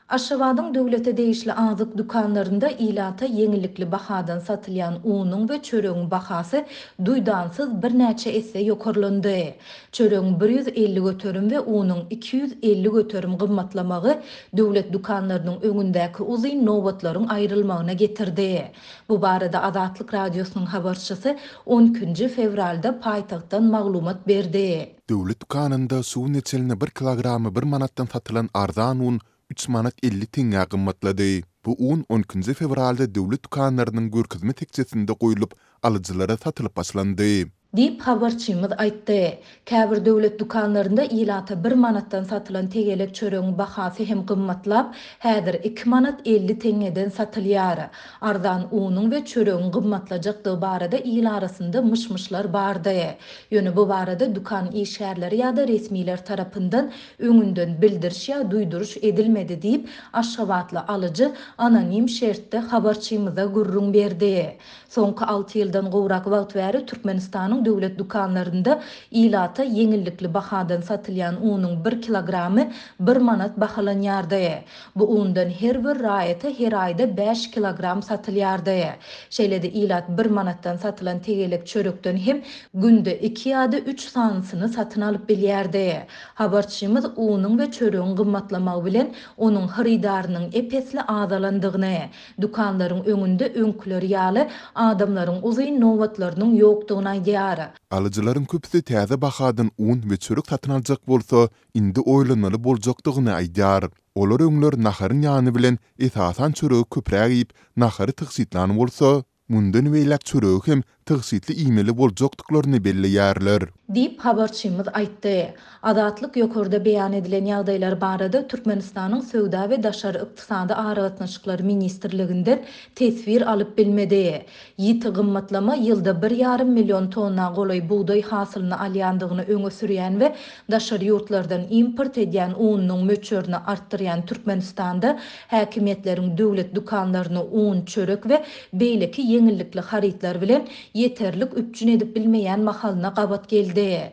Aşgabadyň döwlete degişli azyk dükanlarynda ilata ýeňillikli bahadan satylýan unuň we çöregiň bahasy duýdansyz birnäçe esse ýokarlandy. Çöregiň 150% we unuň 250% gymmatlamagy döwlet dükanlarynyň öňündäki uzyn nobatlaryň aýrylmagyna getirdi. Bu barada Azatlyk Radiosynyň habarçysy on ikinji fewralda paýtagtdan maglumat berdi. Döwlet dükanynda şu güne çenli bir kilogramy bir manatdan satylan arzan un üç manat 50 teňňä gymmatlady. Bu un on ikinji fewralda döwlet dükanlarynyň görkezme tekjesinde goýlup, alyjylara satylyp başlandy. Diýip, habarçymyz aýtdy. Käbir döwlet dükanlarynda ilata bir manatdan satylan tegelek çöregiň bahasy hem gymmatlap, häzir iki manat 50 teňňeden satylýar. Arzan unuň we çöregiň gymmatlajakdygy barada il arasynda myş-myşlar bardy. Ýöne bu barada dükan işgärleri ýa-da resmiler tarapyndan öňünden bildiriş ýa duýduryş edilmedi diýip, aşgabatly alyjy anonim şertde habarçymyza gürrüň berdi. Soňky alty ýyldan gowrak wagt bäri Türkmenistanyň döwlet dükanlarynda ilata ýeňillikli bahadan satylýan unuň bir kilogramy bir manat bahalanýardy. Bu undan her bir raýata her aýda bäş kilogram satylýardy. Şeýle-de ilat bir manatdan satylan tegelek çörekden hem günde iki ýa-da üç sanysyny satyn alyp bilýärdi. Habarçymyz unuň we çöregiň gymmatlamagy bilen onuň hyrydarynyň ep-esli azalandygyny, dükanlaryň öňünde öňküleri ýaly adamlaryň uzyn nobatlarynyň ýokdugyny aýdýar. Alyjylaryň köpüsi täze bahadan un we çörek satyn aljak bolsa, indi oýlanmaly boljakdygyny aýdýar. Olar öňler naharyň ýany bilen esasan çöregi köpräk iýip, nahary tygşytlan bolsa, mundan beýläk çöregi hem tygşytly iýmeli boljakdyklaryny belleýärler. Diýip, habarçymyz aýtdy. Azatlyk ýokarda beýan edilen ýagdaýlar barada Türkmenistanyň Söwda we daşary ykdysady aragatnaşyklar ministrliginden teswir alyp bilmedi. Ýiti gymmatlama ýylda bir ýarym million tonna golaý bugdaý hasylyny alýandygyny öňe sürýän we daşary ýurtlardan import edýän ununyň möçberini artdyrýan Türkmenistanda häkimiýetleriň döwlet dükanlaryny un, çörek we beýleki ýeňillikli harytlar bilen ýeterlik üpjün edip bilmeýän mahalyna gabat geldi.